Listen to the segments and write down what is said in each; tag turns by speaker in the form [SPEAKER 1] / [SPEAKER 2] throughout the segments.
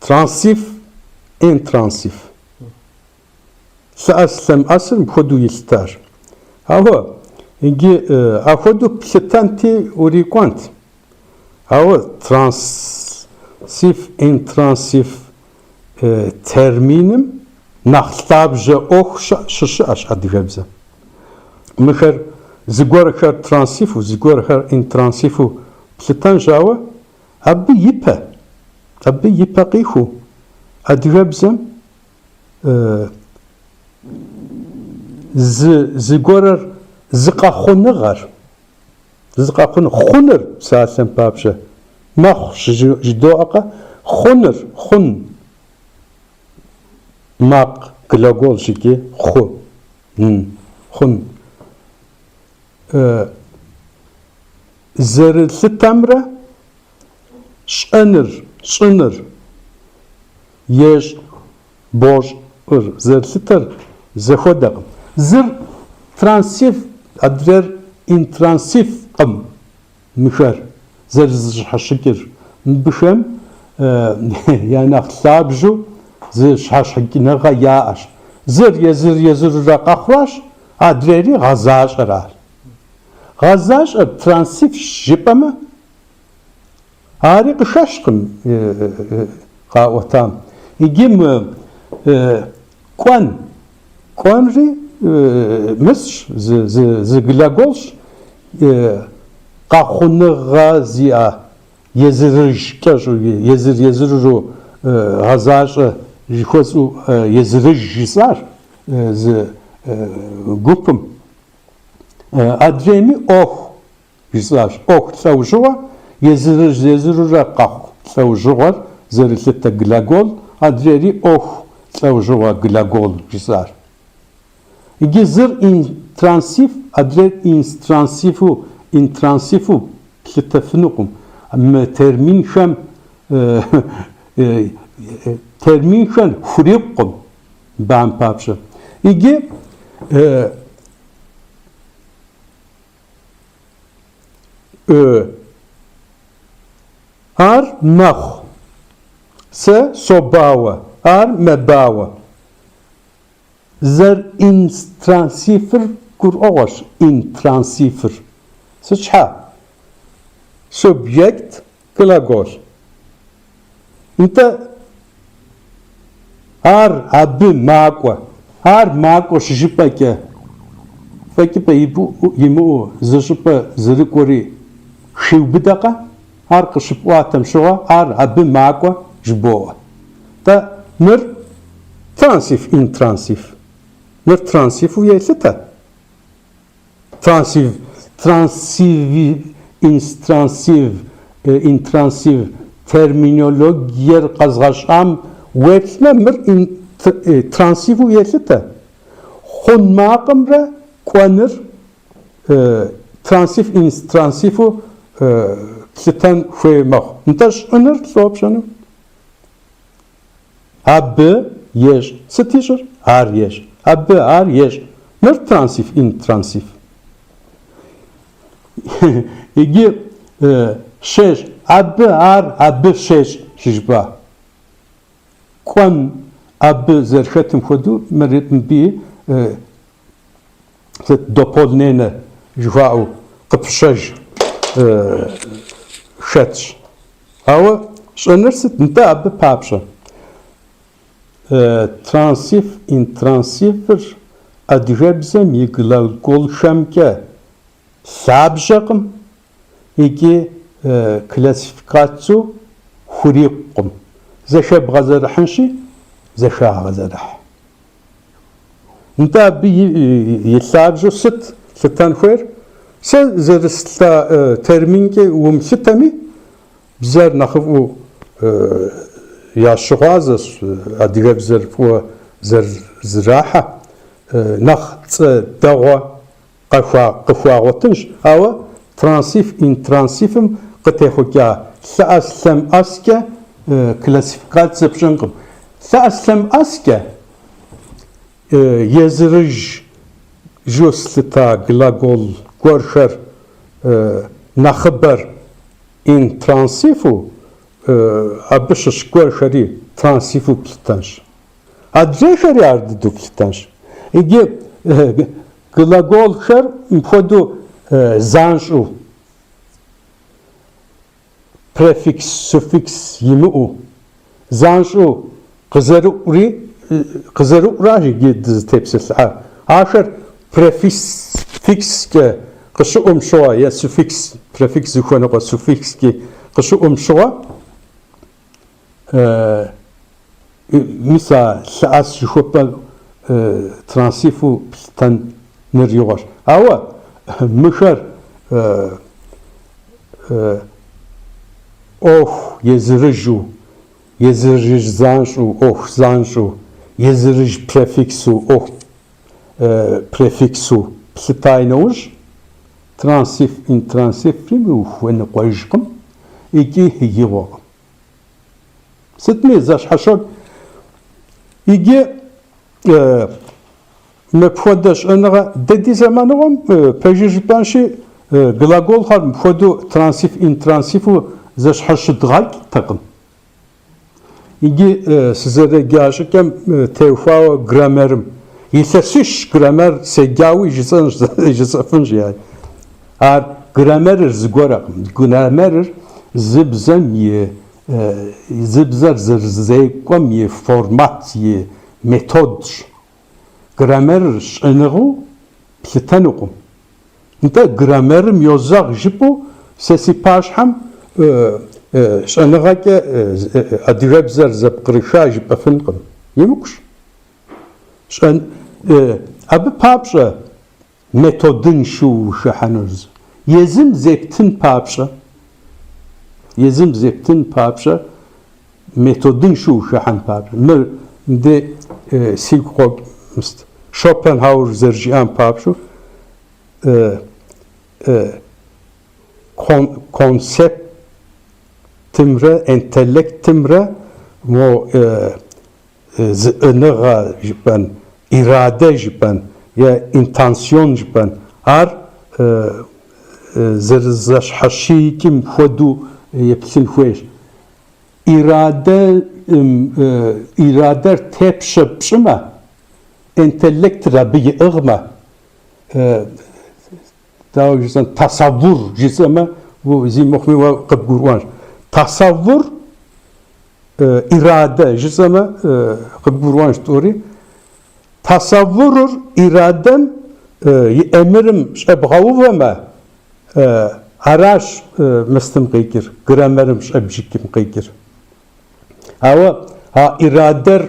[SPEAKER 1] Трансив, интрансив. Лъэӏэс лъэмыӏэсыр мыпхуэдэу елъытащ. Ауэ иджы апхуэдэу плъытэнти урикӏуэнт. Ауэ трансив, интрансив терминым нэхъ лъабжьэ ӏуэху щыщыӏэщ адыгэбзэм. Мыхэр зыгуэрхэр трансиву, зыгуэрхэр интрансиву плъытэнщ, ауэ абы ипэ, абы ипэ къихуу адыгэбзэм зы зыгуэрыр зы къэхъуныгъэр, зы къэхъун хъуныр псалъэм папщӏэ мэхъу жыдоӏэкъэ, хъуныр, хъун макъ глаголщ икӏи хъу, н, хъун. Зэрылъытэмрэ щӏэныр, щӏыныр, ещӏ, бощӏыр зэрылъытэр зэхуэдэкъым. Зыр трансив, адрейр интрансивкъым мыхэр зэрызэщхьэщыкӏыр. Мыбыхэм я нэхъ лъабжьэу зы щхьэщыкӏыныгъэ яӏэщ. Зыр езыр-езырурэ къэхъуращ, адрейри гъэзащӏэращ. Гъэзащӏэр трансивщ жыпӏэмэ, ари къыхэщкъым къаӏуэтам. Иджы мы кӏуэн, кӏуэнри мысщ, зы глаголщ, къэхъуныгъэ зиӏэ езырыж кӏэщӏу, езыр-езыру гъэзащӏэ жыхуэсӏэу езырыж жысӏащ зы гупым. Адрейми ӏуэху жысӏащ. ӏуэху лӏэужьыгъуэ, езырыж-езырурэ къэхъу лӏэужьыгъуэр зэрылъытэ глагол, адрейри ӏуэху лӏэужьыгъуэ глагол жысӏащ. Иджы зыр интрансив, адрейр инстрансиву, интрансиву плъытэфынукъым. Мы терминхэм терминхэр хурикъукъым бам папщӏэ. Иджы ар мэхъу. Сэ собауэ, ар мэбауэ. Зэринтрансивыр гурыӏуэгъуэщ, интрансивыр. Сыт щхьа? Субъект, глагол. Нтӏэ, ар абы макӏуэ. Ар макӏуэ щыжыпӏэкӏэ, фӏэкӏыпӏэ имыӏэу зы щӏыпӏэ зэрыкӏуэри хиубыдэкъэ? Ар къыщыпӏуатэм щыгъуэ, ар абы макӏуэ жыбоӏэ. Тӏэ, мыр трансив, интрансив. Мыр трансиву елъытэ. Трансив, трансив, инстрансив, интрансив терминологиер къэзгъэщӏам уеплъмэ, мыр трансиву елъытэ. Хъун макъымрэ кӏуэныр трансив, инстрансиву плъытэн хуей мэхъу. Нтӏэ щӏыныр лӏо пщӏэну? Абы ещӏ. Сыт ищӏыр? Ар ещӏ. Абы ар ещӏ. Мыр трансив, интрансив. Иджы щещӏ. Абы ар абы щещӏ щыжыпӏа. Кӏуэн абы зэрыхэтым хуэдэу мыр мыбыи сыт дополненэ жыхуаӏэу къыпыщэж хэтщ. Ауэ щӏыныр сыт? Нтӏэ абы папщӏэ. Трансив, интрансивыр адыгэбзэм и глаголхэмкӏэ лъабжьэкъым икӏи классификацэу хурикъукъым. Зэхэбгъэзэрыхьынщи, зэхагъэзэрыхь. Нтӏэ абы и лъабжьэу сыт лъытэн хуейр? Сэ зэрыслъыта терминкӏэ умылъытэми, бзэр нэхъыфӏу ящыгъуазэщ, адыгэбзэр фӏыуэ зэрызэрахьэ, нэхъ цӏэ дэгъуэ къыхуагъуэтынщ, ауэ трансив, интрансивым къытехъукӏа лъэӏэс-лъэмыӏэскӏэ классификацэ пщӏынкъым. Лъэӏэс-лъэмыӏэскӏэ езырыжу слъыта глагол гуэрхэр нэхъыбэр интрансиву. абы щыщ гуэрхэри трансифу плъытэнщ. Адрейхэри ар дыдэу плъытэнщ. Иджы глаголхэр мыпхуэдэу занщӏэу префикс, суффикс имыӏэу занщӏэу къызэрыӏури, къызэрыӏуращ иджы дызытепсэлъыхьар. Ахэр префикскӏэ къыщыӏум щыгъуэ е суффикс, префикс зыхуэныкъуэ суффикскӏи къыщыӏум щыгъуэ, мис а лъэӏэс жыхуэпӏэ трансифу плъытэныр игъуэщ. Ауэ мыхэр ӏуэху езырыжу, езырыж занщӏэу, ӏуэху занщӏэу, езырыж префиксу, ӏуэху префиксу плъыта нэужь, трансиф, интрансифри ухуэныкъуэжкъым икӏи игъуэкъым. Сытми, зэщхьэщокӏ. Иджы мыпхуэдэ щӏэныгъэ дэ ди зэманыгъуэм, пэжыр жыпӏэнщи, глаголхэр мыпхуэдэу трансиф, интрансифу зэщхьэщыдгъэкӏтэкъым. Иджы сызэреджа щӏыкӏэм теухуауэ граммерым. Илъэсищ граммер седжауи жысӏэнщ, жысӏэфынщ. Ар граммерыр зыгуэрэкъым. Граммерыр зы бзэм и зы бзэр зэрызекӏуэм и формат, и методщ. Граммерыр щӏэныгъэу плъытэнукъым. Нтӏэ, граммерым йозэгъ жыпӏэу сэ си пащхьэм щӏэныгъэкӏэ адыгэбзэр зэпкърыха жыпӏэфынкъым. Емыкӏущ. Абы папщӏэ методыншэу ухыхьэнущ. Езым зептын папщӏэ, езым зептын папщӏэ, методыншэу ухыхьэн папщӏэ. Мыр мыдей сигу къокӏ, мыст, Шопенхауэр зэрыжиӏам папщӏэу, концептымрэ интеллектымрэ мо зыӏыныгъэ жыпӏэн, ирадэ жыпӏэн е интенцион жыпӏэн, ар зэрызэщхьэщикӏым хуэдэу еплъын хуейщ. Ирадэ, ирадэр тепщэ пщӏымэ, интеллектыр абы иӏыгъмэ, дауэ жысӏэн, тасаввур жысӏэмэ, зи мыхъуми уэ къыбгурыӏуэнщ. Тасаввур ирадэ жысӏэмэ, къыбгурыӏуэнщ тӏури. Тасаввурыр ирадэм и ӏэмырым щӏэбгъэувэмэ, аращ мыстым къикӏыр, граммерым щӏэбджыкӏым къикӏыр. Ауэ а ирадэр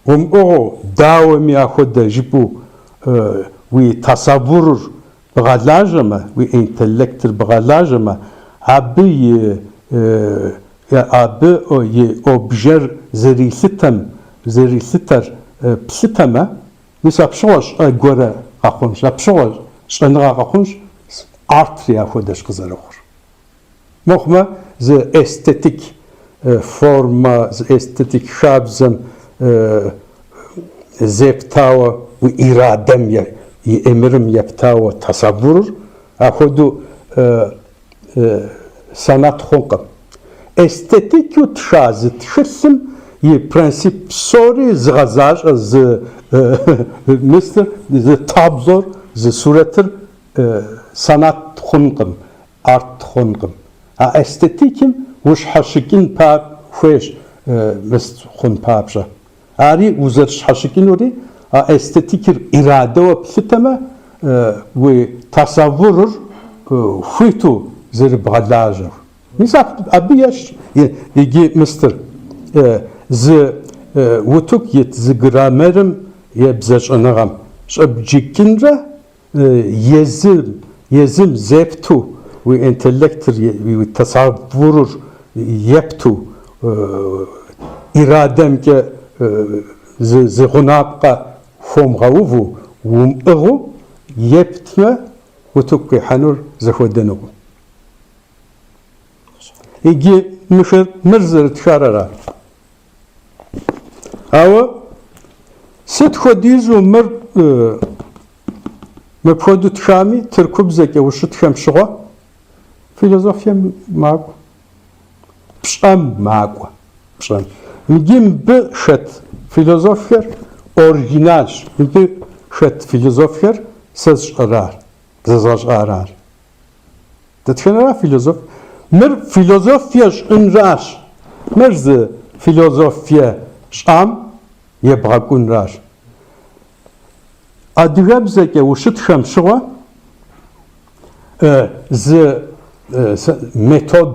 [SPEAKER 1] умыӏыгъыу, дауэми ахуэдэ жыпӏэу уи тасаввурыр бгъэлажьэмэ, уи интеллектыр бгъэлажьэмэ, абы и абы и обжэр зэрилъытэм, зэрилъытэр плъытэмэ, мис апщыгъуэ щӏэ гуэрэ къэхъунщ, апщыгъуэ щӏэныгъэ къэхъунщ, артри ахуэдэщ къызэрыхъур. Мыхъумэ, зы эстетик формэ, зы эстетик хабзэм зептауэ, уи ирадэм и ӏэмырым ептауэ тасаввурыр, ахуэдэу санат хъункъым. Эстетикыу тха зы тхылъым и принцип псори зыгъэзащӏэ зы мыстыр, зы таблор, зы сурэтыр санат хъункъым, арт хъункъым. А эстетикым ущхьэщыкӏын хуейщ мыст хъун папщӏэ. Ари узэрыщхьэщыкӏынури а эстетикыр ирадэуэ плъытэмэ, уи тасаввурыр хуиту зэрыбгъэлажьэр. Мис абы ещхьщ иджы мыстыр. Зы утыку ит зы граммерым е бзэщӏэныгъэм щӏэбджыкӏынрэ Езым, езым зепту, уи интеллектыр, уи тасаввурыр епту, ирадэмкӏэ зы гъунапкъэ хуомыгъэуву, умыӏыгъыу ептмэ, утыку къихьэнур зэхуэдэнукъым. Иджы мыхэр, мыр зэрытхар ара? Ауэ сыт хуэдизу мыр мыпхуэдэу тхами, тыркубзэкӏэ ущытхэм щыгъуэ философием макӏуэ. Пщӏэм макӏуэ, пщӏэм. Иджы мыбы хэт философхэр оригиналщ. Мыбы хэт философхэр сэ сщӏэрар, зэзгъэщӏарар. Дэтхэнэра философ? Мыр философие щӏынращ. Мыр зы философие щӏам ебгъэкӏунращ. Адыгэбзэкӏэ ущытхэм щыгъуэ зы метод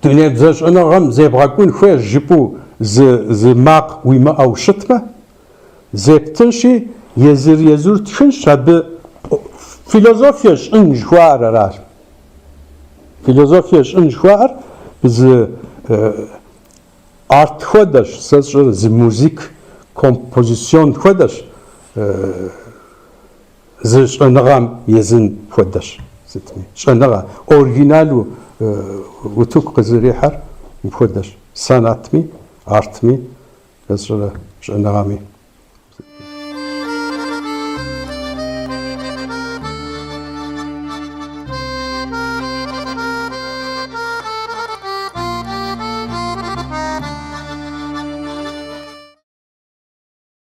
[SPEAKER 1] дуней бзэщӏэныгъэм зебгъэкӏун хуейщ жыпӏэу зы макъ уимыӏэу щытмэ, зептынщи, езыр-езыр тхынщ абы философие щӏын жыхуаӏэр аращ. Философие щӏын жыхуаӏэр зы Арт хуэдэщ, сэ сщӏыр зы музик композицион хуэдэщ, зы щӏэныгъэм езын хуэдэщ сытми. Щӏэныгъэ оригиналу утыку къызэрихьэр мыпхуэдэщ, санатми, артми, сэ сщӏэрэ щӏэныгъэми.